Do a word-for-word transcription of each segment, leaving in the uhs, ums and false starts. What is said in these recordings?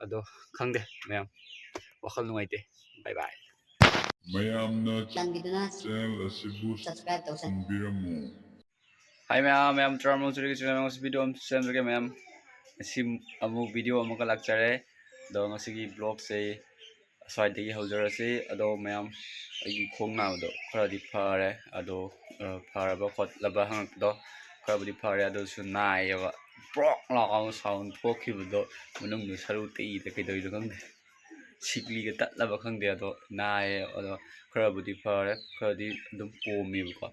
ꯑꯗꯣ ꯈꯪꯗꯦ ꯃꯌꯥꯝ, ꯋꯥꯈꯜ ꯅꯨꯡꯉꯥꯏꯇꯦ꯫ Bye bye꯫ ꯃꯌꯥꯝꯅ ꯆꯥꯟꯕꯤꯗꯨꯅ channel ꯑꯁꯤꯕꯨ subscribe ꯇꯧꯁꯟ ꯇꯧꯕꯤꯔꯝꯃꯨ꯫ Hi ꯃꯌꯥꯝ, ꯃꯌꯥꯝ ꯇꯔꯥꯃꯔꯨ ꯆꯨꯔꯤꯒꯤ channel ꯑꯃꯁꯨ video ꯑꯃ ꯁꯦꯝꯖꯒꯦ ꯃꯌꯥꯝ꯫ ꯉꯁꯤ ꯑꯃꯨꯛ video ꯑꯃꯒ ꯂꯥꯛꯆꯔꯦ꯫ ꯑꯗꯣ ꯉꯁꯤꯒꯤ vlogꯁꯦ ꯑꯁ꯭ꯋꯥꯏꯗꯒꯤ ꯍꯧꯖꯔꯁꯤ꯫ ꯑꯗꯣ ꯃꯌꯥꯝ, ꯑꯩꯒꯤ ꯈꯣꯡ ꯅꯥꯕꯗꯣ ꯈꯔꯗꯤ ꯐꯔꯦ꯫ ꯑꯗꯣ ꯐꯔꯕ ꯈꯣꯠꯂꯕ ꯍꯪꯉꯛꯄꯗꯣ ꯈꯔꯕꯨꯗꯤ ꯐꯔꯦ, ꯑꯗꯨꯁꯨ ꯅꯥꯏꯌꯦꯕ꯫ ꯄ꯭ꯔꯣꯛ ꯂꯥꯎ sound ꯊꯣꯛꯈꯤꯕꯗꯣ ꯃꯅꯨꯡꯗ ꯁꯔꯨ ꯇꯦꯛꯏꯗ ꯀꯩꯗꯧꯔꯤꯅꯣ ꯈꯪꯗꯦ꯫ ꯁꯤꯛꯂꯤꯒ ꯇꯠꯂꯕ ꯈꯪꯗꯦ꯫ ꯑꯗꯣ ꯅꯥꯏꯌꯦ꯫ ꯑꯗꯣ ꯈꯔꯕꯨꯗꯤ ꯐꯔꯦ, ꯈꯔꯗꯤ ꯑꯗꯨꯝ ꯄꯣꯝꯃꯦꯕꯀꯣ꯫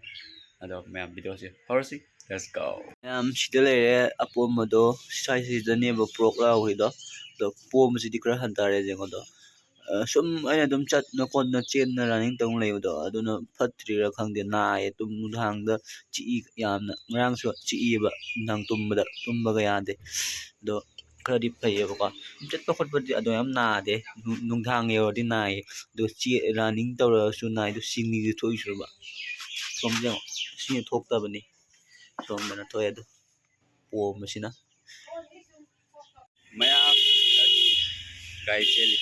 ꯑꯗꯣ ꯃꯌꯥꯝ videoꯁꯦ ꯍꯧꯔꯁꯤ꯫ Let's go꯫ ꯃꯌꯥꯝ ꯁꯤꯗ ꯂꯩꯔꯦ ꯑꯄꯣꯝꯕꯗꯣ, ꯁ꯭ꯋꯥꯏꯁꯤꯗꯅꯦꯕ ꯄ꯭ꯔꯣꯛ ꯂꯥꯎꯔꯤꯗꯣ꯫ ꯑꯗꯣ ꯄꯣꯝꯕꯁꯤꯗꯤ ꯈꯔ ꯍꯟꯊꯔꯦ ꯌꯦꯡꯉꯣꯗꯣ꯫ ꯁꯨꯝ ꯑꯩꯅ ꯑꯗꯨꯝ ꯆꯠꯅ ꯈꯣꯠꯅ ꯆꯦꯟꯅ running ꯇꯧ ꯂꯩꯕꯗꯣ ꯑꯗꯨꯅ ꯐꯠꯇ꯭ꯔꯤꯔꯥ ꯈꯪꯗꯦ, ꯅꯥꯏꯌꯦ꯫ ꯇꯨꯝ ꯅꯨꯡꯗꯥꯡꯗ ꯆꯤꯛꯏ ꯌꯥꯝꯅ, ꯉꯔꯥꯡꯁꯨ ꯆꯤꯛꯏꯕ ꯅꯨꯡꯗꯥꯡ ꯇꯨꯝꯕꯗ, ꯇꯨꯝꯕꯒ ꯌꯥꯗꯦ꯫ ꯑꯗꯣ ꯈꯔꯗꯤ ꯐꯩꯌꯦꯕꯀꯣ꯫ ꯆꯠꯄ ꯈꯣꯠꯄꯗꯤ ꯑꯗꯣ ꯌꯥꯝ ꯅꯥꯗꯦ꯫ ꯅꯨꯡ- ꯅꯨꯡꯗꯥꯡ ꯌꯧꯔꯗꯤ ꯅꯥꯏꯌꯦ꯫ ꯑꯗꯣ ꯆꯦ- running ꯇꯧꯔꯒꯁꯨ ꯅꯥꯏ꯫ ꯑꯗꯣ ꯁꯤꯡꯂꯤꯁꯨ ꯊꯣꯛꯏꯁꯨꯕ꯫ ꯁꯣꯝꯁꯦ ꯌꯦꯡꯉꯣ꯫ ꯁꯤꯅ ꯊꯣꯛꯇꯕꯅꯤ꯫ ꯁꯣꯝꯗꯅ ꯊꯣꯛꯑꯦ ꯑꯗꯣ꯫ ꯄꯣꯝꯕꯁꯤꯅ꯫ ꯃꯌꯥꯝ ꯒꯥꯔꯤ ꯆꯦꯜꯂꯤ꯫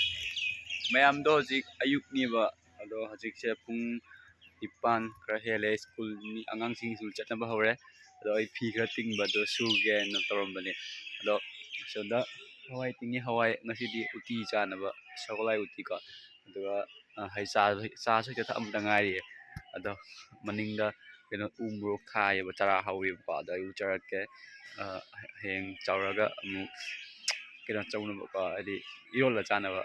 ꯃꯌꯥꯝꯗꯣ ꯍꯧꯖꯤꯛ ꯑꯌꯨꯛꯅꯦꯕ꯫ ꯑꯗꯣ ꯍꯧꯖꯤꯛꯁꯦ ꯄꯨꯡ ꯅꯤꯄꯥꯟ ꯈꯔ ꯍꯦꯜꯂꯦ꯫ ꯁ꯭ꯀꯨꯜ ꯃꯤ ꯑꯉꯥꯡꯁꯤꯡ ꯁ꯭ꯀꯨꯜ ꯆꯠꯅꯕ ꯍꯧꯔꯦ꯫ ꯑꯗꯣ ꯑꯩ ꯐꯤ ꯈꯔ ꯇꯤꯡꯕꯗꯣ ꯁꯨꯒꯦꯅ ꯇꯧꯔꯝꯕꯅꯦ꯫ ꯑꯗꯣ ꯁꯤꯗ ꯍꯋꯥꯏ ꯇꯤꯡꯉꯤ꯫ ꯍꯋꯥꯏ ꯉꯁꯤꯗꯤ ꯎꯇꯤ ꯆꯥꯅꯕ, ꯁꯒꯣꯜꯍꯋꯥꯏ ꯎꯇꯤꯀꯣ꯫ ꯑꯗꯨꯒ ꯍꯩ ꯆꯥ ꯆꯥꯁꯨ ꯍꯦꯛꯇ ꯊꯛꯑꯝꯗ ꯉꯥꯏꯔꯤꯌꯦ꯫ ꯑꯗꯣ ꯃꯅꯤꯡꯗ ꯀꯩꯅꯣ ꯎ ꯃꯣꯔꯣꯛ ꯊꯥꯏꯌꯦꯕ, ꯆꯥꯔꯥ ꯍꯧꯋꯦꯕꯀꯣ꯫ ꯑꯗꯣ ꯑꯩ ꯎꯠꯆꯔꯛꯀꯦ꯫ ꯍꯌꯦꯡ ꯆꯥꯎꯔꯒ ꯑꯃꯨꯛ ꯀꯩꯅꯣ ꯇꯧꯅꯕꯀꯣ, ꯍꯥꯏꯗꯤ ꯏꯔꯣꯜꯂ ꯆꯥꯅꯕ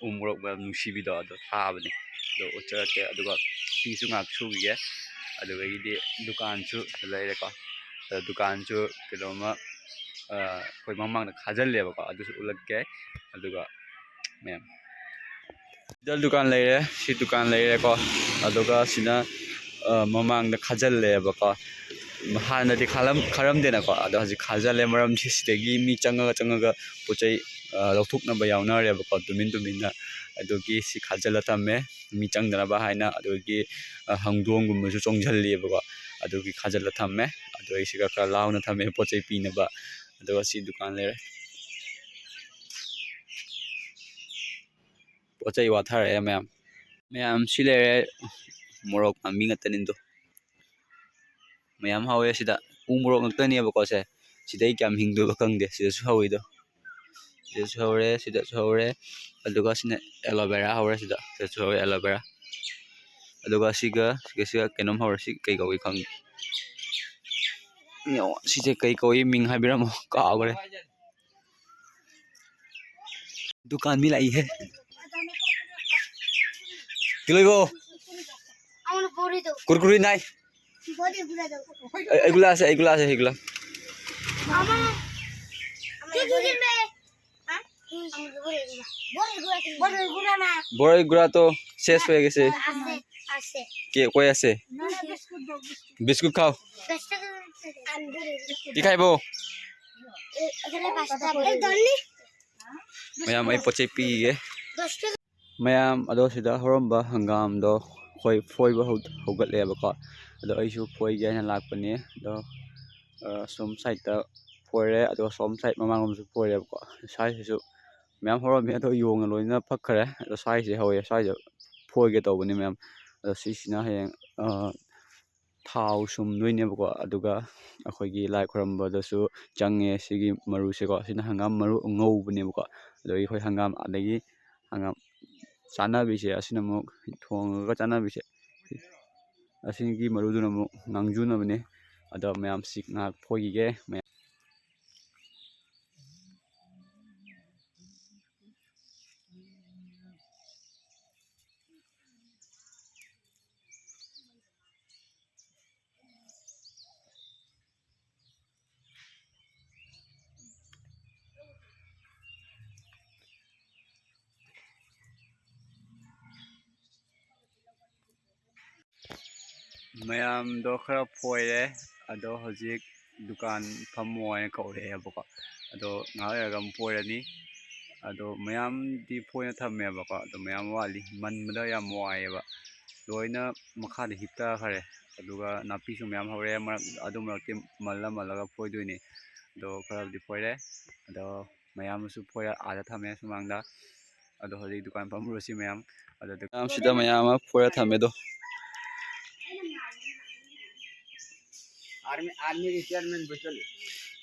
ꯎ ꯃꯣꯔꯣꯛ ꯃꯅꯝ ꯅꯨꯡꯁꯤꯕꯤꯗꯣ ꯑꯗꯣ ꯊꯥꯕꯅꯦ꯫ ꯑꯗꯣ ꯎꯠꯆꯔꯛꯀꯦ꯫ ꯑꯗꯨꯒ ꯐꯤꯁꯨ ꯉꯥꯏꯍꯥꯛ ꯁꯨꯈꯤꯒꯦ꯫ ꯑꯗꯨꯗꯒꯤꯗꯤ ꯗꯨꯀꯥꯟꯁꯨ ꯂꯩꯔꯦꯀꯣ꯫ ꯑꯗꯣ ꯗꯨꯀꯥꯟꯁꯨ ꯀꯩꯅꯣꯝꯃ ꯑꯩꯈꯣꯏ ꯃꯃꯥꯡꯗ ꯈꯥꯖꯤꯜꯂꯦꯕꯀꯣ, ꯑꯗꯨꯁꯨ ꯎꯠꯂꯛꯀꯦ꯫ ꯑꯗꯨꯒ ꯃꯌꯥꯝ ꯗꯨꯀꯥꯟ ꯂꯩꯔꯦ, ꯁꯤ ꯗꯨꯀꯥꯟ ꯂꯩꯔꯦꯀꯣ꯫ ꯑꯗꯨꯒ ꯁꯤꯅ ꯃꯃꯥꯡꯗ ꯈꯥꯖꯤꯜꯂꯦꯕꯀꯣ꯫ ꯍꯥꯟꯅꯗꯤ ꯈꯥꯔꯝꯗꯦꯅꯀꯣ, ꯑꯗꯣ ꯍꯧꯖꯤꯛ ꯈꯥꯖꯤꯜꯂꯦ꯫ ꯃꯔꯝꯁꯤ ꯁꯤꯗꯒꯤ ꯃꯤ ꯆꯪꯉꯒ ꯆꯪꯉꯒ ꯄꯣꯠ ꯆꯩ ꯂꯧꯊꯣꯛꯅꯕ ꯌꯥꯎꯅꯔꯦꯕꯀꯣ, ꯇꯨꯃꯤꯟ ꯇꯨꯃꯤꯟꯅ꯫ ꯑꯗꯨꯒꯤ ꯁꯤ ꯈꯥꯖꯤꯜꯂ ꯊꯝꯃꯦ, ꯃꯤ ꯆꯪꯗꯅꯕ ꯍꯥꯏꯅ꯫ ꯑꯗꯨꯒꯤ ꯍꯪꯗꯣꯡꯒꯨꯝꯕꯁꯨ ꯆꯣꯡꯁꯤꯜꯂꯤꯑꯕꯀꯣ, ꯑꯗꯨꯒꯤ ꯈꯥꯖꯤꯜꯂ ꯊꯝꯃꯦ꯫ ꯑꯗꯨꯒ ꯑꯩ ꯁꯤꯒ ꯈꯔ ꯂꯥꯎꯅ ꯊꯝꯃꯦ ꯄꯣꯠ ꯆꯩ ꯄꯤꯅꯕ꯫ ꯑꯗꯨꯒ ꯁꯤ ꯗꯨꯀꯥꯟ ꯂꯩꯔꯦ꯫ ꯄꯣꯠ ꯆꯩ ꯋꯥꯊꯔꯛꯑꯦ ꯃꯌꯥꯝ꯫ ꯃꯌꯥꯝ ꯁꯤ ꯂꯩꯔꯦ, ꯃꯣꯔꯣꯛ ꯄꯥꯝꯕꯤ ꯉꯥꯛꯇꯅꯤꯗꯣ꯫ ꯃꯌꯥꯝ ꯍꯧꯋꯦ ꯁꯤꯗ꯫ ꯎ ꯃꯣꯔꯣꯛ ꯉꯥꯛꯇꯅꯦꯕꯀꯣ ꯁꯦ꯫ ꯁꯤꯗꯩ ꯀꯌꯥꯝ ꯍꯤꯡꯗꯣꯏꯕ ꯈꯪꯗꯦ꯫ ꯁꯤꯗꯁꯨ ꯍꯧꯋꯤꯗꯣ꯫ ꯁꯤꯗꯁꯨ ꯍꯧꯔꯦ, ꯁꯤꯗꯁꯨ ꯍꯧꯔꯦ꯫ ꯑꯗꯨꯒ ꯁꯤꯅ aloe vera ꯍꯧꯔꯦ ꯁꯤꯗ꯫ ꯁꯤꯗꯁꯨ ꯍꯧꯔꯦ aloe vera꯫ ꯑꯗꯨꯒ ꯁꯤꯒ, ꯁꯤꯒ, ꯁꯤꯒ ꯀꯩꯅꯣꯝ ꯍꯧꯔꯦ꯫ ꯁꯤ ꯀꯩ ꯀꯧꯏ ꯈꯪꯗꯦ꯫ ꯁꯤꯁꯦ ꯀꯩ ꯀꯧꯏ ꯃꯤꯡ ꯍꯥꯏꯕꯤꯔꯝꯃꯣ, ꯀꯥꯎꯈ꯭ꯔꯦ꯫ दुकान में लाई है। কি লইব? আমার বড়ি দাও। কুরকুরি নাই? বড়ি গুলা দাও। এ-, এগুলা আছে, এগুলা আছে, এগুলা। আমার, আমার কি কি কিনবে? হ্যাঁ? আমার বড়ি গুলা। বড়ি গুলা কিনবে। বড়ি গুলা না। বড়ি গুলা তো শেষ হয়ে গেছে। আছে, আছে। কে, কই আছে? না, না, বিস্কুট দাও, বিস্কুট। বিস্কুট খাও। দশ টাকা করে। আমি বড়ি গুলা। কি খাইব? এ-, এখানে পাঁচটা বড়ি। এই ধরনি। ꯃꯌꯥꯝ ꯑꯩ ꯄꯣꯠ ꯆꯩ ꯄꯤꯒꯦ꯫ ꯃꯌꯥꯝ ꯑꯗꯣ ꯁꯤꯗ ꯍꯧꯔꯝꯕ ꯍꯪꯒꯥꯝꯗꯣ ꯑꯩꯈꯣꯏ ꯐꯣꯏꯕ ꯍꯧ-, ꯍꯧꯒꯠꯂꯦꯕꯀꯣ꯫ ꯑꯗꯣ ꯑꯩꯁꯨ ꯐꯣꯏꯒꯦ ꯍꯥꯏꯅ ꯂꯥꯛꯄꯅꯦ꯫ ꯑꯗꯣ, ꯑ, ꯁꯣꯝ ꯁꯥꯏꯠꯇ ꯐꯣꯏꯔꯦ, ꯑꯗꯨꯒ ꯁꯣꯝ ꯁꯥꯏꯠ ꯃꯃꯥꯡꯂꯣꯝꯁꯨ ꯐꯣꯏꯔꯦꯕꯀꯣ꯫ ꯁ꯭ꯋꯥꯏꯁꯤꯁꯨ ꯃꯌꯥꯝ ꯍꯧꯔꯝꯃꯤ, ꯑꯗꯣ ꯌꯣꯡꯅ ꯂꯣꯏꯅ ꯐꯛꯈ꯭ꯔꯦ꯫ ꯑꯗꯣ ꯁ꯭ꯋꯥꯏꯁꯦ ꯍꯧꯋꯦ, ꯁ꯭ꯋꯥꯏꯁꯦ ꯐꯣꯏꯒꯦ ꯇꯧꯕꯅꯤ ꯃꯌꯥꯝ꯫ ꯑꯗꯣ ꯁꯤꯁꯤꯅ ꯍꯌꯦꯡ, ꯑ, ꯊꯥꯎ ꯁꯨꯝꯗꯣꯏꯅꯦꯕꯀꯣ꯫ ꯑꯗꯨꯒ ꯑꯩꯈꯣꯏꯒꯤ ꯂꯥꯏ ꯈꯨꯔꯝꯕꯗꯁꯨ ꯆꯪꯉꯦ ꯁꯤꯒꯤ ꯃꯔꯨꯁꯦꯀꯣ꯫ ꯁꯤꯅ ꯍꯪꯒꯥꯝ ꯃꯔꯨ ꯑꯉꯧꯕꯅꯦꯕꯀꯣ꯫ ꯑꯗꯒꯤ ꯑꯩꯈꯣꯏ ꯍꯪꯒꯥꯝ, ꯑꯗꯒꯤ ꯍꯪꯒꯥꯝ ꯆꯥꯅꯕꯤꯁꯦ, ꯑꯁꯤꯅ ꯑꯃꯨꯛ ꯊꯣꯡꯉꯒ ꯆꯥꯅꯕꯤꯁꯦ, ꯑꯁꯤꯒꯤ ꯃꯔꯨꯗꯨꯅ ꯑꯃꯨꯛ ꯉꯥꯡꯖꯨꯅꯕꯅꯦ꯫ ꯑꯗꯣ ꯃꯌꯥꯝ ꯁꯤ ꯉꯥꯏꯍꯥꯛ ꯐꯣꯏꯈꯤꯒꯦ꯫ ꯃꯌꯥꯝ ꯃꯌꯥꯝꯗꯣ ꯈꯔ ꯐꯣꯏꯔꯦ꯫ ꯑꯗꯣ ꯍꯧꯖꯤꯛ ꯗꯨꯀꯥꯟ ꯐꯝꯃꯣ ꯍꯥꯏꯅ ꯀꯧꯔꯛꯑꯦꯕꯀꯣ꯫ ꯑꯗꯣ ꯉꯥꯏꯍꯥꯛ ꯂꯩꯔꯒ ꯑꯃꯨꯛ ꯐꯣꯏꯔꯅꯤ꯫ ꯑꯗꯣ ꯃꯌꯥꯝꯗꯤ ꯐꯣꯏꯅ ꯊꯝꯃꯦꯕꯀꯣ꯫ ꯑꯗꯣ ꯃꯌꯥꯝ ꯋꯥꯠꯂꯤ꯫ ꯃꯟꯕꯗ ꯌꯥꯝ ꯋꯥꯏꯑꯦꯕ꯫ ꯂꯣꯏꯅ ꯃꯈꯥꯗ ꯍꯤꯞꯊꯈꯔꯦ꯫ ꯑꯗꯨꯒ ꯅꯥꯄꯤꯁꯨ ꯃꯌꯥꯝ ꯍꯧꯔꯦ꯫ ꯃꯔꯛ, ꯑꯗꯨ ꯃꯔꯛꯇꯤ ꯃꯜꯂ ꯃꯜꯂꯒ ꯐꯣꯏꯗꯣꯏꯅꯤ꯫ ꯑꯗꯣ ꯈꯔꯕꯨꯗꯤ ꯐꯣꯏꯔꯦ꯫ ꯑꯗꯣ ꯃꯌꯥꯝ ꯑꯃꯁꯨ ꯐꯣꯏꯔ ꯑꯥꯗ ꯊꯝꯃꯦ ꯁꯨꯃꯥꯡꯗ꯫ ꯑꯗꯣ ꯍꯧꯖꯤꯛ ꯗꯨꯀꯥꯟ ꯐꯝꯃꯨꯔꯁꯤ ꯃꯌꯥꯝ꯫ ꯑꯗꯣ ꯗꯨꯀꯥꯟ ꯁꯤꯗ ꯃꯌꯥꯝ ꯑꯃ ꯐꯣꯔ ꯊꯝꯃꯦ ꯑꯗꯣ꯫ Army, army retirement ꯕꯨꯆꯣꯂꯤ꯫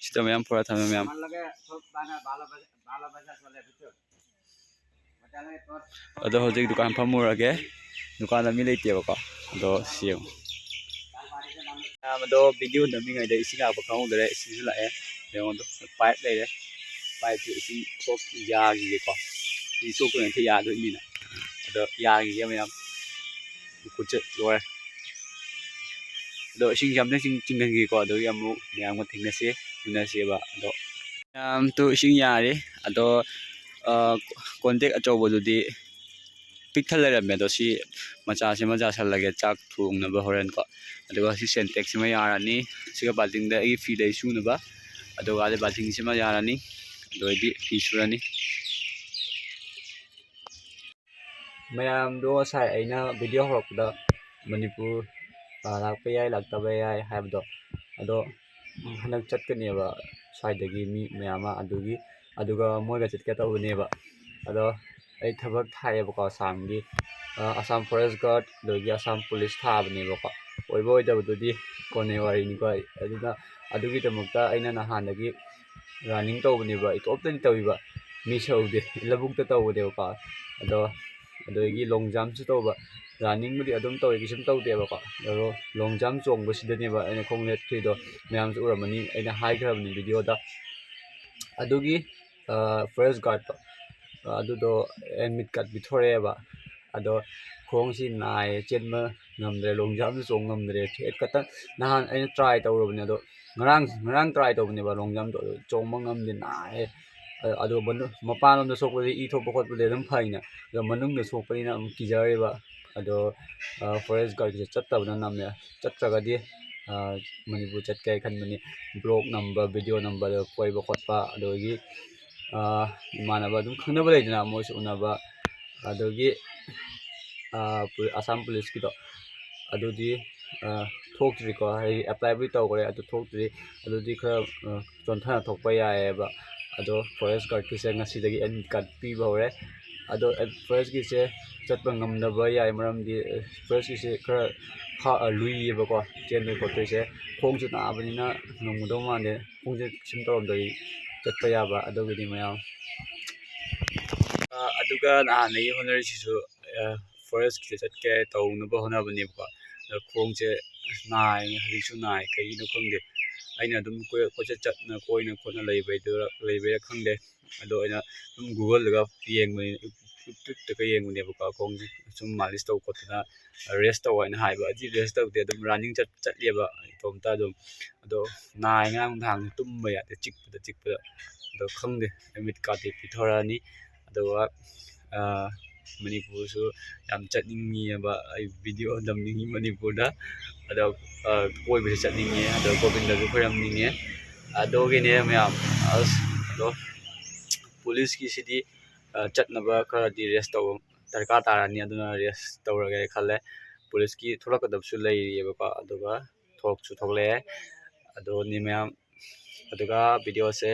ꯁꯤꯗ ꯃꯌꯥꯝ ꯐꯣꯔ ꯊꯝꯃꯦ ꯃꯌꯥꯝ꯫ ꯃꯥꯜꯂꯒ ꯊꯣꯛ ꯕꯥꯅ ꯕꯥꯂ ꯕꯖꯥ-, ꯕꯥꯂ ꯕꯖꯥꯔ ꯆꯠꯂꯦ ꯕꯨꯆꯣ꯫ ꯑꯗꯣ ꯍꯧꯖꯤꯛ ꯗꯨꯀꯥꯟ ꯐꯝꯃꯨꯔꯒꯦ꯫ ꯗꯨꯀꯥꯟꯗ ꯃꯤ ꯂꯩꯇꯦꯕꯀꯣ꯫ ꯑꯗꯣ ꯁꯤ ꯌꯦꯡꯉꯣ꯫ ꯃꯌꯥꯝ ꯑꯗꯣ video ꯅꯝꯃꯤꯉꯩꯗ ꯏꯁꯤꯡ ꯂꯥꯛꯄ ꯈꯪꯍꯧꯗꯔꯦ꯫ ꯏꯁꯤꯡꯁꯨ ꯂꯥꯛꯑꯦ꯫ ꯌꯦꯡꯉꯣ ꯑꯗꯣ, pipe ꯂꯩꯔꯦ꯫ Pipeꯁꯦ ꯏꯁꯤꯡ ꯁꯣꯛ ꯌꯥꯈꯤꯒꯦꯀꯣ꯫ ꯏꯁꯤꯡ ꯁꯣꯛꯇ꯭ꯔꯤꯉꯩꯗ ꯌꯥꯗꯣꯏꯅꯤꯅ꯫ ꯑꯗꯣ ꯌꯥꯈꯤꯒꯦ ꯃꯌꯥꯝ꯫ ꯈꯨꯠꯁꯦ ꯂꯣꯏꯔꯦ꯫ ꯑꯗꯣ ꯏꯁꯤꯡꯁꯦ ꯑꯝꯇꯪ ꯆꯤꯡ-, ꯆꯤꯡꯍꯟꯒꯦꯀꯣ꯫ ꯑꯗꯨꯒꯤ ꯑꯃꯨꯛ ꯃꯌꯥꯝꯒ ꯊꯦꯡꯅꯁꯤ, ꯎꯅꯁꯦꯕ꯫ ꯑꯗꯣ ꯃꯌꯥꯝꯗꯨ ꯏꯁꯤꯡ ꯌꯥꯔꯤ꯫ ꯑꯗꯣ, ꯑ, container ꯑꯆꯧꯕꯗꯨꯗꯤ ꯄꯤꯛ ꯊꯜ ꯂꯩꯔꯝꯃꯦ꯫ ꯑꯗꯣ ꯁꯤ ꯃꯆꯥꯁꯤꯃ ꯌꯥꯁꯜꯂꯒꯦ ꯆꯥꯛ ꯊꯣꯡꯅꯕ ꯍꯣꯔꯦꯟꯀꯣ꯫ ꯑꯗꯨꯒ ꯁꯤ Sintexꯁꯤꯃ ꯌꯥꯔꯅꯤ꯫ ꯁꯤꯒ ꯕꯥꯜꯇꯤꯟꯗ ꯑꯩꯒꯤ ꯐꯤ ꯂꯩ ꯁꯨꯅꯕ꯫ ꯑꯗꯨꯒ ꯑꯗꯩ ꯕꯥꯜꯇꯤꯟꯁꯤꯃ ꯌꯥꯔꯅꯤ꯫ ꯑꯗꯨ ꯑꯣꯏꯗꯤ ꯐꯤ ꯁꯨꯔꯅꯤ꯫ ꯃꯌꯥꯝꯗꯣ ꯉꯁꯥꯏ ꯑꯩꯅ video ꯍꯧꯔꯛꯄꯗ ꯃꯅꯤꯄꯨꯔ, ꯑ, ꯂꯥꯛꯄ ꯌꯥꯏ, ꯂꯥꯛꯇꯕ ꯌꯥꯏ ꯍꯥꯏꯕꯗꯣ, ꯑꯗꯣ ꯍꯟꯗꯛ ꯆꯠꯀꯅꯦꯕ ꯁ꯭ꯋꯥꯏꯗꯒꯤ ꯃꯤ ꯃꯌꯥꯝ ꯑꯃ꯫ ꯑꯗꯨꯒꯤ, ꯑꯗꯨꯒ ꯃꯣꯏꯒ ꯆꯠꯀꯦ ꯇꯧꯕꯅꯦꯕ꯫ ꯑꯗꯣ ꯑꯩ ꯊꯕꯛ ꯊꯥꯏꯌꯦꯕꯀꯣ ꯑꯁꯥꯝꯒꯤ, ꯑ, ꯑꯁꯥꯝ forest guard, ꯑꯗꯒꯤ ꯑꯁꯥꯝ police ꯊꯥꯕꯅꯦꯕꯀꯣ꯫ ꯑꯣꯏꯕ ꯑꯣꯏꯗꯕꯗꯨꯗꯤ ꯀꯣꯟꯅꯩ ꯋꯥꯔꯤꯅꯤꯀꯣ꯫ ꯑꯗꯨꯅ ꯑꯗꯨꯒꯤꯗꯃꯛꯇ ꯑꯩꯅ ꯅꯍꯥꯟꯗꯒꯤ running ꯇꯧꯕꯅꯦꯕ, ꯏꯇꯣꯝꯇꯗꯤ ꯇꯧꯔꯤꯕ, ꯃꯤ ꯁꯧꯗꯦ, ꯂꯧꯕꯨꯛꯇ ꯇꯧꯕꯅꯦꯕꯀꯣ꯫ ꯑꯗꯣ ꯑꯗꯒꯤ long jumpꯁꯨ ꯇꯧꯕ, runningꯕꯨꯗꯤ ꯑꯗꯨꯝ ꯇꯧꯋꯤ, ꯀꯩꯁꯨꯝ ꯇꯧꯗꯦꯕꯀꯣ꯫ ꯑꯗꯣ long jump ꯆꯣꯡꯕꯁꯤꯗꯅꯦꯕ ꯑꯩꯅ ꯈꯣꯡ ꯂꯦꯠꯈ꯭ꯔꯤꯗꯣ, ꯃꯌꯥꯝꯁꯨ ꯎꯔꯝꯃꯅꯤ, ꯑꯩꯅ ꯍꯥꯏꯈ꯭ꯔꯕꯅꯤ videoꯗ꯫ ꯑꯗꯨꯒꯤ, ꯑ, forest guardꯇꯣ, ꯑꯗꯨꯗꯣ admit card ꯄꯤꯊꯣꯔꯛꯑꯦꯕ꯫ ꯑꯗꯣ ꯈꯣꯡꯁꯤ ꯅꯥꯏꯌꯦ, ꯆꯦꯟꯕ ꯉꯝꯗ꯭ꯔꯦ, long jumpꯁꯨ ꯆꯣꯡ ꯉꯝꯗ꯭ꯔꯦ꯫ ꯍꯦꯛ ꯈꯛꯇꯪ ꯅꯍꯥꯟ ꯑꯩꯅ try ꯇꯧꯔꯨꯕꯅꯦ, ꯑꯗꯣ ꯉꯔꯥꯡ, ꯉꯔꯥꯡ try ꯇꯧꯕꯅꯦꯕ long jumpꯇꯣ, ꯑꯗꯣ ꯆꯣꯡꯕ ꯉꯝꯗꯦ, ꯅꯥꯏꯌꯦ꯫ ꯑ-, ꯑꯗꯣ ꯃꯅꯨ-, ꯃꯄꯥꯟꯂꯣꯝꯗ ꯁꯣꯛꯄꯗꯤ ꯏ ꯊꯣꯛꯄ ꯈꯣꯠꯄꯗꯤ ꯑꯗꯨꯝ ꯐꯩꯅ, ꯑꯗꯣ ꯃꯅꯨꯡꯗ ꯁꯣꯛꯄꯅꯤꯅ ꯑꯃꯨꯛ ꯀꯤꯖꯔꯤꯕ꯫ ꯑꯗꯣ, ꯑ, forest guardꯀꯤꯁꯦ ꯆꯠꯇꯕꯅ ꯅꯝꯃꯦ꯫ ꯆꯠꯇ꯭ꯔꯒꯗꯤ, ꯑ, ꯃꯅꯤꯄꯨꯔ ꯆꯠꯀꯦ ꯈꯟꯕꯅꯤ꯫ Vlog ꯅꯝꯕ, video ꯅꯝꯕ, ꯑꯗꯣ ꯀꯣꯏꯕ ꯈꯣꯠꯄ, ꯑꯗꯒꯤ, ꯑ, ꯏꯃꯥꯟꯅꯕ ꯑꯗꯨꯝ ꯈꯪꯅꯕ ꯂꯩꯗꯅ, ꯃꯣꯏꯁꯨ ꯎꯅꯕ꯫ ꯑꯗꯒꯤ, ꯑ, ꯄꯨ-, ꯑꯁꯥꯝ policeꯀꯤꯗꯣ ꯑꯗꯨꯗꯤ, ꯑ, ꯊꯣꯛꯇ꯭ꯔꯤꯀꯣ, ꯍꯥꯏꯗꯤ applyꯕꯨꯗꯤ ꯇꯧꯈ꯭ꯔꯦ, ꯑꯗꯨ ꯊꯣꯛꯇ꯭ꯔꯤ꯫ ꯑꯗꯨꯗꯤ ꯈꯔ, ꯑ, ꯆꯣꯟꯊꯅ ꯊꯣꯛꯄ ꯌꯥꯏꯑꯕ꯫ ꯑꯗꯣ forest guardꯀꯤꯁꯦ ꯉꯁꯤꯗꯒꯤ admit card ꯄꯤꯕ ꯍꯧꯔꯦ꯫ ꯑꯗꯣ ꯐꯣꯔꯦꯁꯀꯤꯁꯦ ꯆꯠꯄ ꯉꯝꯗꯕ ꯌꯥꯏ, ꯃꯔꯝꯗꯤ ꯐꯣꯔꯦꯁꯀꯤꯁꯦ ꯈꯔ ꯍꯥ- ꯂꯨꯏꯌꯦꯕꯀꯣ, ꯆꯦꯟꯗꯣꯏ ꯈꯣꯠꯇꯣꯏꯁꯦ꯫ ꯈꯣꯡꯁꯨ ꯅꯥꯕꯅꯤꯅ ꯉꯝꯒꯗꯧ ꯃꯥꯟꯗꯦ, ꯈꯣꯡꯁꯦ ꯁꯨꯝ ꯇꯧꯔꯝꯗ꯭ꯔꯗꯤ ꯆꯠꯄ ꯌꯥꯕ꯫ ꯑꯗꯨꯒꯤꯗꯤ ꯃꯌꯥꯝ ꯑꯗꯨꯒ ꯅꯍꯥꯟꯗꯒꯤ ꯍꯣꯠꯅꯔꯤꯁꯤꯁꯨ ꯐꯣꯔꯦꯁꯀꯤꯗ ꯆꯠꯀꯦ ꯇꯧꯅꯕ ꯍꯣꯠꯅꯕꯅꯦꯕꯀꯣ꯫ ꯑꯗꯣ ꯈꯣꯡꯁꯦ ꯅꯥꯏ, ꯍꯧꯖꯤꯛꯁꯨ ꯅꯥꯏ, ꯀꯩꯒꯤꯅꯣ ꯈꯪꯗꯦ꯫ ꯑꯩꯅ ꯑꯗꯨꯝ ꯀꯣꯏ- ꯀꯣꯏꯆꯠ ꯆꯠꯅ ꯀꯣꯏꯅ ꯈꯣꯠꯅ ꯂꯩꯕꯩꯗꯨꯔ ꯂꯩꯕꯩꯔꯥ ꯈꯪꯗꯦ꯫ ꯑꯗꯣ ꯑꯩꯅ ꯑꯗꯨꯝ ꯒꯨꯒꯜꯗꯒ ꯌꯦꯡꯕꯅꯤ, ꯌꯨꯇ꯭ꯌꯨꯕꯇꯒ ꯌꯦꯡꯕꯅꯦꯕꯀꯣ꯫ ꯈꯣꯡꯁꯦ ꯁꯨꯝ ꯃꯥꯂꯤꯁ ꯇꯧ ꯈꯣꯠꯇꯅ ꯔꯦꯁ ꯇꯧ ꯍꯥꯏꯅ ꯍꯥꯏꯕ꯫ ꯑꯩꯗꯤ ꯔꯦꯁ ꯇꯧꯗꯦ, ꯑꯗꯨꯝ ꯔꯟꯅꯤꯡ ꯆꯠ ꯆꯠꯂꯦꯕ ꯏꯇꯣꯝꯇ ꯑꯗꯨꯝ꯫ ꯑꯗꯣ ꯅꯥꯏ, ꯉꯔꯥꯡ ꯅꯨꯡꯗꯥꯡ ꯇꯨꯝꯕ ꯌꯥꯗꯦ, ꯆꯤꯛꯄꯗ ꯆꯤꯛꯄꯗ꯫ ꯑꯗꯣ ꯈꯪꯗꯦ, ꯃꯤꯠꯀꯥꯗꯤ ꯄꯤꯊꯣꯔꯛꯑꯅꯤ꯫ ꯑꯗꯨꯒ ꯃꯅꯤꯄꯨꯔꯁꯨ ꯌꯥꯝ ꯆꯠꯅꯤꯡꯉꯤꯑꯕ, ꯑꯩ ꯚꯤꯗꯤꯑꯣ ꯅꯝꯅꯤꯡꯉꯤ ꯃꯅꯤꯄꯨꯔꯗ꯫ ꯑꯗꯣ ꯀꯣꯏꯕꯁꯨ ꯆꯠꯅꯤꯡꯉꯦ, ꯑꯗꯣ ꯒꯣꯕꯤꯟꯗꯁꯨ ꯈꯣꯏꯔꯝꯅꯤꯡꯉꯦ꯫ ꯑꯗꯨꯒꯤꯅꯦ ꯃꯌꯥꯝ꯫ ꯑꯁ, ꯑꯗꯣ ꯄꯨꯂꯤꯁꯀꯤꯁꯤꯗꯤ ꯆꯠꯅꯕ ꯈꯔꯗꯤ ꯔꯦꯁ ꯇꯧꯕ ꯗꯔꯀꯥꯔ ꯇꯥꯔꯅꯤ, ꯑꯗꯨꯅ ꯔꯦꯁ ꯇꯧꯔꯒꯦ ꯈꯜꯂꯦ꯫ ꯄꯨꯂꯤꯁꯀꯤ ꯊꯣꯛꯂꯛꯀꯗꯕꯁꯨ ꯂꯩꯔꯤꯑꯕꯀꯣ, ꯑꯗꯨꯒ ꯊꯣꯛꯁꯨ ꯊꯣꯛꯂꯛꯑꯦ꯫ ꯑꯗꯨꯅꯤ ꯃꯌꯥꯝ꯫ ꯑꯗꯨꯒ ꯚꯤꯗꯤꯑꯣꯁꯦ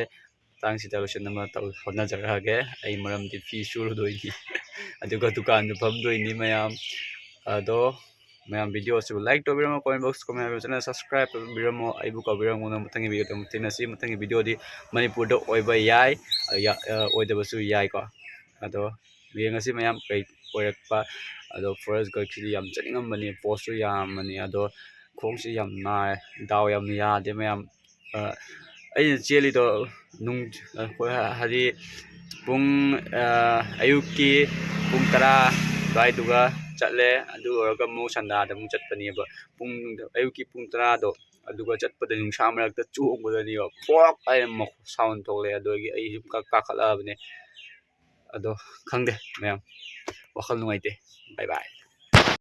ꯃꯇꯥꯡꯁꯤꯗ ꯂꯣꯏꯁꯤꯟꯅꯕ ꯇꯧ ꯍꯣꯠꯅꯖꯔꯛꯑꯒꯦ꯫ ꯑꯩ ꯃꯔꯝꯗꯤ ꯐꯤ ꯁꯨꯔꯨꯗꯣꯏꯅꯤ ꯑꯗꯨꯒ ꯗꯨꯀꯥꯟꯗ ꯐꯝꯗꯣꯏꯅꯤ ꯃꯌꯥꯝ꯫ ꯑꯗꯣ ꯃꯌꯥꯝ, ꯚꯤꯗꯤꯑꯣꯁꯤꯕꯨ ꯂꯥꯏꯛ ꯇꯧꯕꯤꯔꯝꯃꯣ, ꯀꯣꯃꯦꯟ ꯕꯣꯛꯁ ꯀꯣꯃꯦꯟ ꯍꯥꯏꯕ ꯆꯦꯅꯦꯜ ꯁꯕꯁꯀ꯭ꯔꯥꯏꯕ ꯇꯧꯕꯤꯔꯝꯃꯣ꯫ ꯑꯩꯕꯨ ꯀꯧꯕꯤꯔꯝꯃꯣ꯫ ꯃꯊꯪꯒꯤ ꯚꯤꯗꯤꯑꯣꯗ ꯑꯃꯨꯛ ꯊꯦꯡꯅꯁꯤ꯫ ꯃꯊꯪꯒꯤ ꯚꯤꯗꯤꯑꯣꯗꯤ ꯃꯅꯤꯄꯨꯔꯗ ꯑꯣꯏꯕ ꯌꯥꯏ, ꯑ, ꯌꯥ-, ꯑ, ꯑꯣꯏꯗꯕꯁꯨ ꯌꯥꯏꯀꯣ꯫ ꯑꯗꯣ ꯌꯦꯡꯉꯁꯤ ꯃꯌꯥꯝ ꯀꯩ ꯑꯣꯏꯔꯛꯄ꯫ ꯑꯗꯣ ꯐꯣꯔꯦꯁ ꯒꯥꯔꯗꯁꯤꯗꯤ ꯌꯥꯝ ꯆꯠꯅꯤꯡꯉꯝꯕꯅꯤ, ꯄꯣꯁꯁꯨ ꯌꯥꯝꯕꯅꯤ, ꯑꯗꯣ ꯈꯣꯡꯁꯤ ꯌꯥꯝ ꯅꯥꯏ, ꯗꯥꯎ ꯌꯥꯝ ꯌꯥꯗꯦ ꯃꯌꯥꯝ꯫ ꯑ, ꯑꯩꯅ ꯆꯦꯜꯂꯤꯗꯣ ꯅꯨꯡ-, ꯑꯩꯈꯣꯏ ꯍꯥꯏꯗꯤ ꯄꯨꯡ, ꯑ, ꯑꯌꯨꯛꯀꯤ ꯄꯨꯡ ꯇꯔꯥ ꯑꯗꯨꯋꯥꯏꯗꯨꯒ ꯆꯠꯂꯦ꯫ ꯑꯗꯨ ꯂꯣꯏꯔꯒ ꯑꯃꯨꯛ ꯁꯟꯗꯥꯗ ꯑꯃꯨꯛ ꯆꯠꯄꯅꯦꯕ꯫ ꯄꯨꯡ, ꯑꯌꯨꯛꯀꯤ ꯄꯨꯡ ꯇꯔꯥꯗꯣ, ꯑꯗꯨꯒ ꯆꯠꯄꯗ ꯅꯨꯡꯁꯥ ꯃꯔꯛꯇ ꯆꯣꯡꯕꯗꯅꯦꯕ ꯐꯣꯛ ꯍꯥꯏꯅ ꯃꯈꯣꯟ ꯁꯥꯎꯟ ꯊꯣꯛꯂꯛꯑꯦ꯫ ꯑꯗꯨꯗꯒꯤ ꯑꯩ ꯁꯨꯝ ꯀꯛ-, ꯀꯥꯈꯠꯂꯛꯑꯕꯅꯦ꯫ ꯑꯗꯣ ꯈꯪꯗꯦ ꯃꯌꯥꯝ, ꯋꯥꯈꯜ ꯅꯨꯡꯉꯥꯏꯇꯦ꯫ ꯕꯥꯏ ꯕꯥꯏ꯫